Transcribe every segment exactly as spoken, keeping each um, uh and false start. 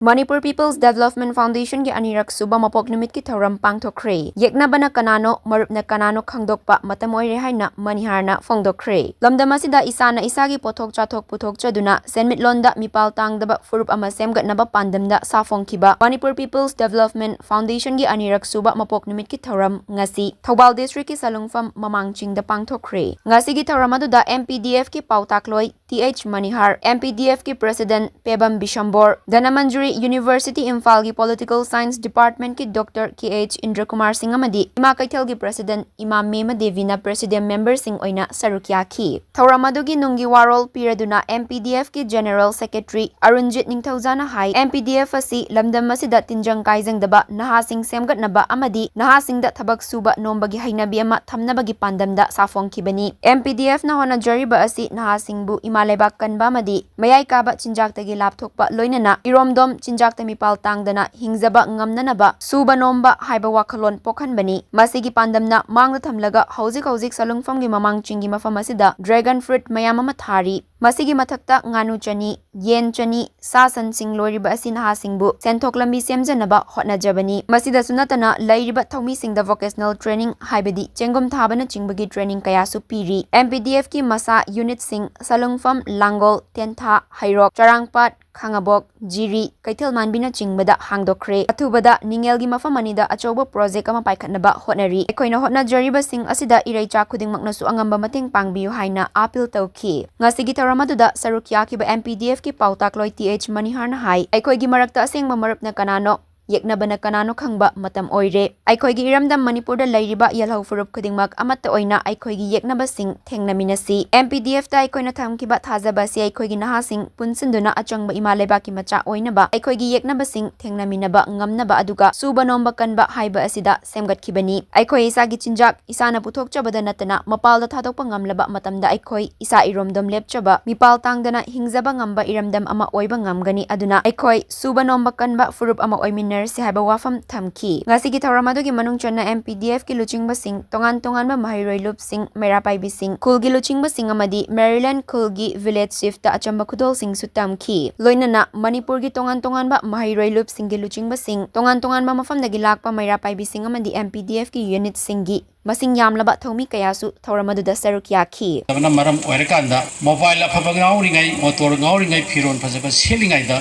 Manipur People's Development Foundationꯒꯤ ꯑꯅꯤꯔꯛ ꯁꯨꯕ ꯃꯄꯣꯛ ꯅꯨꯃꯤꯠꯀꯤ ꯊꯧꯔꯝ ꯄꯥꯡꯊꯣꯛꯈ꯭ꯔꯦ꯫ ꯌꯦꯛꯅꯕꯅ ꯀꯅꯥꯅꯣ, ꯃꯔꯨꯞꯅ ꯀꯅꯥꯅꯣ ꯈꯪꯗꯣꯛꯄ ꯃꯇꯝ ꯑꯣꯏꯔꯦ ꯍꯥꯏꯅ ꯃꯅꯤꯍꯥꯔꯅ ꯐꯣꯡꯗꯣꯛꯈ꯭ꯔꯦ꯫ ꯂꯝꯗꯝ ꯑꯁꯤꯗ ꯏꯁꯥꯅ ꯏꯁꯥꯒꯤ ꯄꯣꯠꯊꯣꯛ ꯆꯥꯊꯣꯛ ꯄꯨꯊꯣꯛꯆꯗꯨꯅ ꯁꯦꯟꯃꯤꯠꯂꯣꯟꯗ ꯃꯤꯄꯥꯜ ꯇꯥꯡꯗꯕ ꯐꯨꯔꯨꯞ ꯑꯃ ꯁꯦꯝꯒꯠꯅꯕ ꯄꯥꯟꯗꯝꯗ ꯁꯥꯐꯣꯡꯈꯤꯕ Manipur People's Development Foundationꯒꯤ ꯑꯅꯤꯔꯛ ꯁꯨꯕ ꯃꯄꯣꯛ ꯅꯨꯃꯤꯠꯀꯤ ꯊꯧꯔꯝ ꯉꯁꯤ ꯊꯧꯕꯥꯜ districtꯀꯤ ꯁꯂꯨꯡꯐꯝ ꯃꯃꯥꯡ ꯆꯤꯡꯗ ꯄꯥꯡꯊꯣꯛꯈ꯭ꯔꯦ꯫ ꯉꯁꯤꯒꯤ ꯊꯧꯔꯝ ꯑꯗꯨꯗ M P D Fꯀꯤ ꯄꯥꯎꯇꯥꯛꯂꯣꯏ T H ꯃꯅꯤꯍꯥꯔ, M P D Fꯀꯤ President Pebam ꯕꯤꯁꯝꯕꯣꯔ, Dhanamanjuri University ꯏꯝꯐꯥꯜꯒꯤ Political Science Departmentꯀꯤ Doctor K H ꯏꯟꯗ꯭ꯔꯀꯨꯃꯥꯔ ꯁꯤꯡ ꯑꯃꯗꯤ ꯏꯃꯥ ꯀꯩꯊꯦꯜꯒꯤ President ꯏꯃꯥ ꯃꯦꯃ ꯗꯦꯕꯤꯅ President memberꯁꯤꯡ ꯑꯣꯏꯅ ꯁꯔꯨꯛ ꯌꯥꯈꯤ꯫ ꯊꯧꯔꯝ ꯑꯗꯨꯒꯤ ꯅꯨꯡꯒꯤ ꯋꯥꯔꯣꯜ ꯄꯤꯔꯗꯨꯅ M P D Fꯀꯤ General Secretary ꯑꯔꯨꯟꯖꯤꯠ ꯅꯤꯡꯊꯧꯖꯥꯅ ꯍꯥꯏ, M P D F ꯑꯁꯤ ꯂꯝꯗꯝ ꯑꯁꯤꯗ ꯇꯤꯟꯖꯪ ꯀꯥꯏꯖꯪꯗꯕ ꯅꯍꯥꯁꯤꯡ ꯁꯦꯝꯒꯠꯅꯕ ꯑꯃꯗꯤ ꯅꯍꯥꯁꯤꯡꯗ ꯊꯕꯛ ꯁꯨꯕ ꯅꯣꯝꯕꯒꯤ ꯍꯩꯅꯕꯤ ꯑꯃ ꯊꯝꯅꯕꯒꯤ ꯄꯥꯟꯗꯝꯗ ꯁꯥꯐꯣꯡꯈꯤꯕꯅꯤ꯫ M P D Fꯅ ꯍꯣꯠꯅꯖꯔꯤꯕ ꯑꯁꯤ ꯅꯍꯥꯁꯤꯡꯕꯨ ꯏꯃꯥ ꯂꯩꯕꯥꯛ ꯀꯟꯕ ꯑꯃꯗꯤ ꯃꯌꯥꯏ ꯀꯥꯕ ꯆꯤꯟꯖꯥꯛꯇꯒꯤ ꯂꯥꯞꯊꯣꯛꯄ, ꯂꯣꯏꯅꯅ ꯏꯔꯣꯝꯗꯣꯝ ꯆꯤꯟꯖꯥꯛꯇ ꯃꯤꯄꯥꯜ ꯇꯥꯡꯗꯅ ꯍꯤꯡꯖꯕ ꯉꯝꯅꯅꯕ ꯁꯨꯕ ꯅꯣꯝꯕ ꯍꯥꯏꯕ ꯋꯥꯈꯜꯂꯣꯟ ꯄꯣꯛꯍꯟꯕꯅꯤ꯫ ꯃꯁꯤꯒꯤ ꯄꯥꯟꯗꯝꯅ ꯃꯥꯡꯗ ꯊꯝꯂꯒ ꯍꯧꯖꯤꯛ ꯍꯧꯖꯤꯛ ꯁꯂꯨꯡꯐꯝꯒꯤ ꯃꯃꯥꯡ ꯆꯤꯡꯒꯤ ꯃꯐꯝ ꯑꯁꯤꯗ dragon fruit ꯃꯌꯥꯝ ꯑꯃ ꯊꯥꯔꯤ꯫ ꯃꯁꯤꯒꯤ ꯃꯊꯛꯇ ꯉꯥꯅꯨ ꯆꯅꯤ, ꯌꯦꯟ ꯆꯅꯤ, ꯁꯥ ꯁꯟꯁꯤꯡ ꯂꯣꯏꯔꯤꯕ ꯑꯁꯤ ꯅꯍꯥꯁꯤꯡꯕꯨ ꯁꯦꯟꯊꯣꯛ ꯂꯝꯕꯤ ꯁꯦꯝꯖꯅꯕ ꯍꯣꯠꯅꯖꯕꯅꯤ꯫ ꯃꯁꯤꯗꯁꯨ ꯅꯠꯇꯅ ꯂꯩꯔꯤꯕ ꯊꯧꯃꯤꯁꯤꯡꯗ vocational training ꯍꯥꯏꯕꯗꯤ ꯆꯦꯡꯒꯨꯝ ꯊꯥꯕꯅꯆꯤꯡꯕꯒꯤ training ꯀꯌꯥꯁꯨ ꯄꯤꯔꯤ꯫ M P D Fꯀꯤ ꯃꯁꯥ unitꯁꯤꯡ ꯁꯂꯨꯡꯐꯝ, ꯂꯥꯡꯒꯣꯜ, ꯇꯦꯟꯊꯥ, ꯍꯩꯔꯣꯛ, ꯆꯔꯥꯡꯄꯥꯠ, ꯈꯥꯉꯕꯣꯛ, ꯖꯤꯔꯤ, ꯀꯩꯊꯦꯜꯃꯥꯟꯕꯤꯅꯆꯤꯡꯕꯗ ꯍꯥꯡꯗꯣꯛꯈ꯭ꯔꯦ꯫ ꯑꯊꯨꯕꯗ ꯅꯤꯡꯉꯦꯜꯒꯤ ꯃꯐꯝ ꯑꯅꯤꯗ ꯑꯆꯧꯕ project ꯑꯃ ꯄꯥꯏꯈꯠꯅꯕ ꯍꯣꯠꯅꯔꯤ꯫ ꯑꯩꯈꯣꯏꯅ ꯍꯣꯠꯅꯖꯔꯤꯕꯁꯤꯡ ꯑꯁꯤꯗ ꯏꯔꯩꯆꯥ ꯈꯨꯗꯤꯡꯃꯛꯅꯁꯨ ꯑꯉꯝꯕ ꯃꯇꯦꯡ ꯄꯥꯡꯕꯤꯌꯨ ꯍꯥꯏꯅ appeal ꯇꯧꯈꯤ꯫ ꯉꯁꯤꯒꯤ ꯊꯧꯔꯝ ꯑꯗꯨꯗ ꯁꯔꯨꯛ ꯌꯥꯈꯤꯕ M P D Fꯀꯤ ꯄꯥꯎꯇꯥꯛꯂꯣꯏ T H ꯃꯅꯤꯍꯥꯔꯅ ꯍꯥꯏ, ꯑꯩꯈꯣꯏꯒꯤ ꯃꯔꯛꯇ ꯑꯁꯦꯡꯕ ꯃꯔꯨꯞꯅ ꯀꯅꯥꯅꯣ, ꯌꯦꯛꯅꯕꯅ ꯀꯅꯥꯅꯣ ꯈꯪꯕ ꯃꯇꯝ ꯑꯣꯏꯔꯦ꯫ ꯑꯩꯈꯣꯏꯒꯤ ꯏꯔꯝꯗꯝ ꯃꯅꯤꯄꯨꯔꯗ ꯂꯩꯔꯤꯕ ꯌꯦꯜꯍꯧ ꯐꯨꯔꯨꯞ ꯈꯨꯗꯤꯡꯃꯛ ꯑꯃꯠꯇ ꯑꯣꯏꯅ ꯑꯩꯈꯣꯏꯒꯤ ꯌꯦꯛꯅꯕꯁꯤꯡ ꯊꯦꯡꯅꯃꯤꯟꯅꯁꯤ꯫ M P D Fꯇ ꯑꯩꯈꯣꯏꯅ ꯊꯝꯈꯤꯕ ꯊꯥꯖꯕ ꯑꯁꯤ ꯑꯩꯈꯣꯏꯒꯤ ꯅꯍꯥꯁꯤꯡ ꯄꯨꯟꯁꯤꯟꯗꯨꯅ ꯑꯆꯪꯕ ꯏꯃꯥ ꯂꯩꯕꯥꯛꯀꯤ ꯃꯆꯥ ꯑꯣꯏꯅꯕ ꯑꯩꯈꯣꯏꯒꯤ ꯌꯦꯛꯅꯕꯁꯤꯡ ꯊꯦꯡꯅꯃꯤꯟꯅꯕ ꯉꯝꯅꯕ ꯑꯗꯨꯒ ꯁꯨꯕ ꯅꯣꯝꯕ ꯀꯟꯕ ꯍꯥꯏꯕ ꯑꯁꯤꯗ ꯁꯦꯝꯒꯠꯈꯤꯕꯅꯤ꯫ ꯑꯩꯈꯣꯏ ꯏꯁꯥꯒꯤ ꯆꯤꯟꯖꯥꯛ ꯏꯁꯥꯅ ꯄꯨꯊꯣꯛꯆꯕꯗ ꯅꯠꯇꯅ ꯃꯄꯥꯜꯗ ꯊꯥꯗꯣꯛꯄ ꯉꯝꯂꯕ ꯃꯇꯝꯗ ꯑꯩꯈꯣꯏ ꯏꯁꯥ ꯏꯔꯣꯝꯗꯣꯝ ꯂꯦꯞꯆꯕ, ꯃꯤꯄꯥꯜ ꯇꯥꯡꯗꯅ ꯍꯤꯡꯖꯕ ꯉꯝꯕ ꯏꯔꯝꯗꯝ ꯑꯃ ꯑꯣꯏꯕ ꯉꯝꯒꯅꯤ꯫ ꯑꯗꯨꯅ ꯑꯩꯈꯣꯏ ꯁꯨꯕ ꯅꯣꯝꯕ ꯀꯟꯕ ꯐꯨꯔꯨꯞ ꯑꯃ ꯑꯣꯏꯃꯤꯟꯅꯔ ꯁꯤ ꯍꯥꯏꯕ ꯋꯥꯐꯝ ꯊꯝꯈꯤ꯫ ꯉꯁꯤꯒꯤ ꯊꯧꯔꯝ ꯑꯗꯨꯒꯤ ꯃꯅꯨꯡ ꯆꯟꯅ M P D F ꯀꯤ ꯂꯨꯆꯤꯡꯕꯁꯤꯡ, ꯇꯣꯉꯥꯟ ꯇꯣꯉꯥꯟꯕ ꯃꯍꯩꯔꯣꯏ ꯂꯨꯞꯁꯤꯡ, ꯃꯩꯔꯥ ꯄꯥꯏꯕꯤꯁꯤꯡ, ꯈꯨꯜꯒꯤ ꯂꯨꯆꯤꯡꯕꯁꯤꯡ ꯑꯃꯗꯤ ꯃꯦꯔꯤꯂꯦꯟꯗ ꯈꯨꯜꯒꯤ village chief ꯇ ꯑꯆꯝꯕ ꯈꯨꯗꯣꯜꯁꯤꯡꯁꯨ ꯇꯝꯈꯤ꯫ ꯂꯣꯏꯅꯅ ꯃꯅꯤꯄꯨꯔꯒꯤ ꯇꯣꯉꯥꯟ ꯇꯣꯉꯥꯟꯕ ꯃꯍꯩꯔꯣꯏ ꯂꯨꯞꯁꯤꯡꯒꯤ ꯂꯨꯆꯤꯡꯕꯁꯤꯡ, ꯇꯣꯉꯥꯟ ꯇꯣꯉꯥꯟꯕ ꯃꯐꯝꯗꯒꯤ ꯂꯥꯛꯄ ꯃꯩꯔꯥ ꯄꯥꯏꯕꯤꯁꯤꯡ ꯑꯃꯗꯤ M P D F ꯀꯤ unit ꯁꯤꯡꯒꯤ ꯃꯁꯤꯡ ꯌꯥꯝꯂꯕ ꯊꯧꯃꯤ ꯀꯌꯥꯁꯨ ꯊꯧꯔꯝ ꯑꯗꯨꯗ ꯁꯔꯨꯛ ꯌꯥꯈꯤ꯫ ꯃꯔꯝ ꯑꯣꯏꯔꯀꯥꯟꯗ mobile ꯑꯐꯕ ꯉꯥꯎꯔꯤꯉꯩ, motor ꯉꯥꯎꯔꯤꯉꯩ, ꯐꯤꯔꯣꯜ ꯐꯖꯕ ꯁꯦꯠꯂꯤꯉꯩꯗ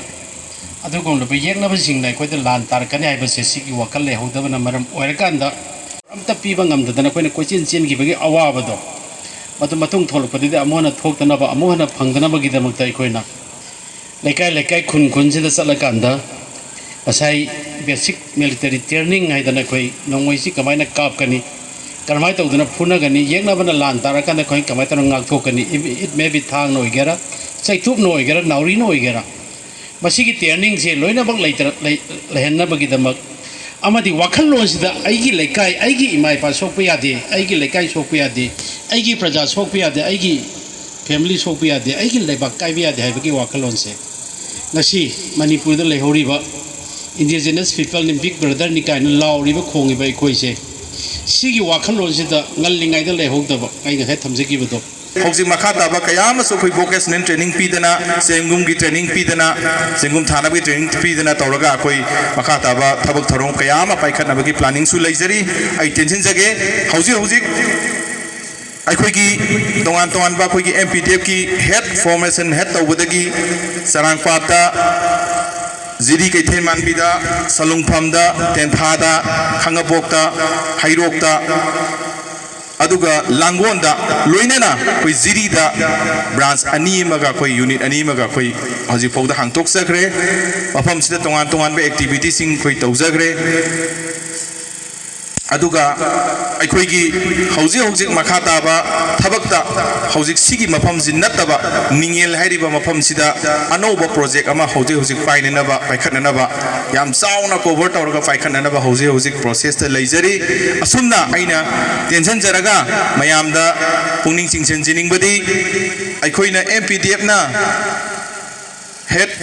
ꯑꯗꯨꯒꯨꯝꯂꯕ ꯌꯦꯛꯅꯕꯁꯤꯡꯅ ꯑꯩꯈꯣꯏꯗ ꯂꯥꯟ ꯇꯥꯔꯛꯀꯅꯤ ꯍꯥꯏꯕꯁꯦ ꯁꯤꯒꯤ ꯋꯥꯈꯜ ꯂꯩꯍꯧꯗꯕꯅ ꯃꯔꯝ ꯑꯣꯏꯔꯀꯥꯟꯗ ꯑꯝꯇ ꯄꯤꯕ ꯉꯝꯗꯗꯅ ꯑꯩꯈꯣꯏꯅ ꯀꯣꯏꯆꯦꯟ ꯆꯦꯟꯈꯤꯕꯒꯤ ꯑꯋꯥꯕꯗꯣ, ꯃꯗꯨ ꯃꯇꯨꯡ ꯊꯣꯛꯂꯛꯄꯗꯗꯤ ꯑꯃꯨꯛ ꯍꯟꯅ ꯊꯣꯛꯇꯅꯕ, ꯑꯃꯨꯛ ꯍꯟꯅ ꯐꯪꯗꯅꯕꯒꯤꯗꯃꯛꯇ ꯑꯩꯈꯣꯏꯅ ꯂꯩꯀꯥꯏ ꯂꯩꯀꯥꯏ, ꯈꯨꯟ ꯈꯨꯟꯁꯤꯗ ꯆꯠꯂꯀꯥꯟꯗ ꯉꯁꯥꯏ basic military training ꯍꯥꯏꯗꯅ ꯑꯩꯈꯣꯏ ꯅꯣꯡꯃꯩꯁꯤ ꯀꯃꯥꯏꯅ ꯀꯥꯞꯀꯅꯤ, ꯀꯔꯝꯍꯥꯏꯅ ꯇꯧꯗꯅ ꯐꯨꯅꯒꯅꯤ, ꯌꯦꯛꯅꯕꯅ ꯂꯥꯟ ꯇꯥꯔꯀꯥꯟꯗ ꯑꯩꯈꯣꯏ ꯀꯃꯥꯏꯅ ꯇꯧꯅ ꯉꯥꯛꯊꯣꯛꯀꯅꯤ, it may be ꯊꯥꯡꯅ ꯑꯣꯏꯒꯦꯔꯥ, ꯆꯩꯇꯨꯞꯅ ꯑꯣꯏꯒꯦꯔꯥ, ꯅꯥꯎꯔꯤꯅ ꯑꯣꯏꯒꯦꯔꯥ, ꯃꯁꯤꯒꯤ training ꯁꯦ ꯂꯣꯏꯅꯃꯛ ꯂꯩꯇꯅ-, ꯂꯩ-, ꯂꯩꯍꯟꯅꯕꯒꯤꯗꯃꯛ ꯑꯃꯗꯤ ꯋꯥꯈꯜꯂꯣꯟꯁꯤꯗ ꯑꯩꯒꯤ ꯂꯩꯀꯥꯏ, ꯑꯩꯒꯤ ꯏꯃꯥ ꯏꯄꯥ ꯁꯣꯛꯄ ꯌꯥꯗꯦ, ꯑꯩꯒꯤ ꯂꯩꯀꯥꯏ ꯁꯣꯛꯄ ꯌꯥꯗꯦ, ꯑꯩꯒꯤ ꯄ꯭ꯔꯖꯥ ꯁꯣꯛꯄ ꯌꯥꯗꯦ, ꯑꯩꯒꯤ family ꯁꯣꯛꯄ ꯌꯥꯗꯦ, ꯑꯩꯒꯤ ꯂꯩꯕꯥꯛ ꯀꯥꯏꯕ ꯌꯥꯗꯦ ꯍꯥꯏꯕꯒꯤ ꯋꯥꯈꯜꯂꯣꯟꯁꯦ ꯉꯁꯤ ꯃꯅꯤꯄꯨꯔꯗ ꯂꯩꯍꯧꯔꯤꯕ indigenous people ꯅꯤ, big brother ꯅꯤ ꯀꯥꯏꯅ ꯂꯥꯎꯔꯤꯕ, ꯈꯣꯡꯉꯤꯕ ꯑꯩꯈꯣꯏꯁꯦ ꯁꯤꯒꯤ ꯋꯥꯈꯜꯂꯣꯟꯁꯤꯗ ꯉꯜꯂꯤꯉꯩꯗ ꯂꯩꯍꯧꯗꯕ, ꯑꯩ ꯉꯁꯥꯏ ꯊꯝꯖꯈꯤꯕꯗꯣ꯫ ꯍꯧꯖꯤꯛ ꯃꯈꯥ ꯇꯥꯕ ꯀꯌꯥ ꯑꯃꯁꯨ ꯑꯩꯈꯣꯏ vocational training ꯄꯤꯗꯅ, ꯆꯦꯡꯒꯨꯝꯒꯤ training ꯄꯤꯗꯅ, ꯆꯦꯡꯒꯨꯝ ꯊꯥꯅꯕꯒꯤ training ꯄꯤꯗꯅ ꯇꯧꯔꯒ ꯑꯩꯈꯣꯏ ꯃꯈꯥ ꯇꯥꯕ ꯊꯕꯛ ꯊꯧꯔꯝ ꯀꯌꯥ ꯑꯃ ꯄꯥꯏꯈꯠꯅꯕꯒꯤ planning ꯁꯨ ꯂꯩꯖꯔꯤ꯫ ꯑꯩ ꯇꯦꯟꯁꯤꯟꯖꯒꯦ, ꯍꯧꯖꯤꯛ ꯍꯧꯖꯤꯛ ꯑꯩꯈꯣꯏꯒꯤ ꯇꯣꯉꯥꯟ ꯇꯣꯉꯥꯟꯕ ꯑꯩꯈꯣꯏꯒꯤ M P D F ꯀꯤ head, formation head ꯇꯧꯕꯗꯒꯤ ꯆꯔꯥꯡꯄꯥꯠꯇ, ꯖꯤꯔꯤ ꯀꯩꯊꯦꯜ ꯃꯥꯟꯕꯤꯗ, ꯁꯂꯨꯡꯐꯝꯗ, ꯇꯦꯟꯊꯥꯗ, ꯈꯥꯡꯉꯕꯣꯛꯇ, ꯍꯩꯔꯣꯛꯇ, ꯑꯗꯨꯒ ꯂꯥꯡꯒꯣꯜꯗ, ꯂꯣꯏꯅꯅ ꯑꯩꯈꯣꯏ ꯖꯤꯔꯤꯗ branch ꯑꯅꯤ ꯑꯃꯒ, ꯑꯩꯈꯣꯏ unit ꯑꯅꯤ ꯑꯃꯒ ꯑꯩꯈꯣꯏ ꯍꯧꯖꯤꯛ ꯐꯥꯎꯗ ꯍꯥꯡꯗꯣꯛꯆꯈ꯭ꯔꯦ꯫ ꯃꯐꯝꯁꯤꯗ ꯇꯣꯉꯥꯟ ꯇꯣꯉꯥꯟꯕ activity ꯁꯤꯡ ꯑꯩꯈꯣꯏ ꯇꯧꯖꯈ꯭ꯔꯦ꯫ ꯑꯗꯨꯒ ꯑꯩꯈꯣꯏꯒꯤ ꯍꯧꯖꯤꯛ ꯍꯧꯖꯤꯛ ꯃꯈꯥ ꯇꯥꯕ ꯊꯕꯛꯇ, ꯍꯧꯖꯤꯛ ꯁꯤꯒꯤ ꯃꯐꯝꯁꯤ ꯅꯠꯇꯕ ꯅꯤꯡꯉꯦꯜ ꯍꯥꯏꯔꯤꯕ ꯃꯐꯝꯁꯤꯗ ꯑꯅꯧꯕ project ꯑꯃ ꯍꯧꯖꯤꯛ ꯍꯧꯖꯤꯛ ꯄꯥꯏꯅꯅꯕ, ꯄꯥꯏꯈꯠꯅꯅꯕ ꯌꯥꯝ ꯆꯥꯎꯅ cover ꯇꯧꯔꯒ ꯄꯥꯏꯈꯠꯅꯅꯕ ꯍꯧꯖꯤꯛ ꯍꯧꯖꯤꯛ process ꯇ ꯂꯩꯖꯔꯤ꯫ ꯑꯁꯨꯝꯅ ꯑꯩꯅ ꯇꯦꯟꯁꯤꯟꯖꯔꯒ ꯃꯌꯥꯝꯗ ꯄꯨꯛꯅꯤꯡ ꯆꯤꯡꯁꯤꯟꯖꯅꯤꯡꯕꯗꯤ, ꯑꯩꯈꯣꯏꯅ M P D F ꯅ head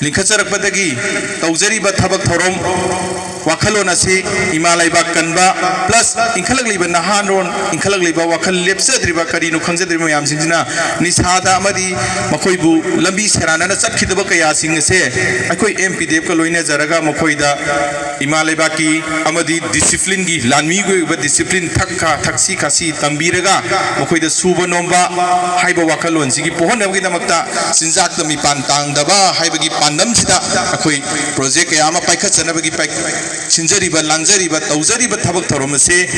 ꯂꯤꯡꯈꯠꯆꯔꯛꯄꯗꯒꯤ ꯇꯧꯖꯔꯤꯕ ꯊꯕꯛ ꯊꯧꯔꯝ ꯋꯥꯈꯜꯂꯣꯟ ꯑꯁꯤ ꯏꯃꯥ ꯂꯩꯕꯥꯛ ꯀꯟꯕ plus ꯏꯟꯈꯠꯂꯛꯂꯤꯕ ꯅꯍꯥꯔꯣꯟ, ꯏꯟꯈꯠꯂꯛꯂꯤꯕ ꯋꯥꯈꯜ ꯂꯦꯞꯆꯗ꯭ꯔꯤꯕ, ꯀꯔꯤꯅꯣ ꯈꯪꯖꯗ꯭ꯔꯤꯕ ꯃꯌꯥꯝꯁꯤꯡꯁꯤꯅ ꯅꯤꯁꯥꯗ ꯑꯃꯗꯤ ꯃꯈꯣꯏꯕꯨ ꯂꯝꯕꯤ ꯁꯦꯔꯥꯟꯅꯅ ꯆꯠꯈꯤꯗꯕ ꯀꯌꯥꯁꯤꯡ ꯑꯁꯦ ꯑꯩꯈꯣꯏ M P D F ꯀ ꯂꯣꯏꯅꯖꯔꯒ ꯃꯈꯣꯏꯗ ꯏꯃꯥ ꯂꯩꯕꯥꯛꯀꯤ ꯑꯃꯗꯤ discipline ꯒꯤ, ꯂꯥꯟꯃꯤꯒꯤ ꯑꯣꯏꯕ discipline, ꯊꯛ ꯈꯥ, ꯊꯛꯁꯤ ꯈꯥꯁꯤ ꯇꯝꯕꯤꯔꯒ ꯃꯈꯣꯏꯗ ꯁꯨꯕ ꯅꯣꯝꯕ ꯍꯥꯏꯕ ꯋꯥꯈꯜꯂꯣꯟꯁꯤꯒꯤ ꯄꯣꯛꯍꯟꯅꯕꯒꯤꯗꯃꯛꯇ ꯆꯤꯟꯖꯥꯛꯇ ꯃꯤꯄꯥꯟ ꯇꯥꯡꯗꯕ ꯍꯥꯏꯕꯒꯤ ꯄꯥꯟꯗꯝꯁꯤꯗ ꯑꯩꯈꯣꯏ project ꯀꯌꯥ ꯑꯃ ꯄꯥꯏꯈꯠꯆꯅꯕꯒꯤ ꯄꯥꯏ-, ꯁꯤꯟꯖꯔꯤꯕ, ꯂꯥꯡꯖꯔꯤꯕ, ꯇꯧꯖꯔꯤꯕ ꯊꯕꯛ ꯊꯧꯔꯝ ꯑꯁꯤ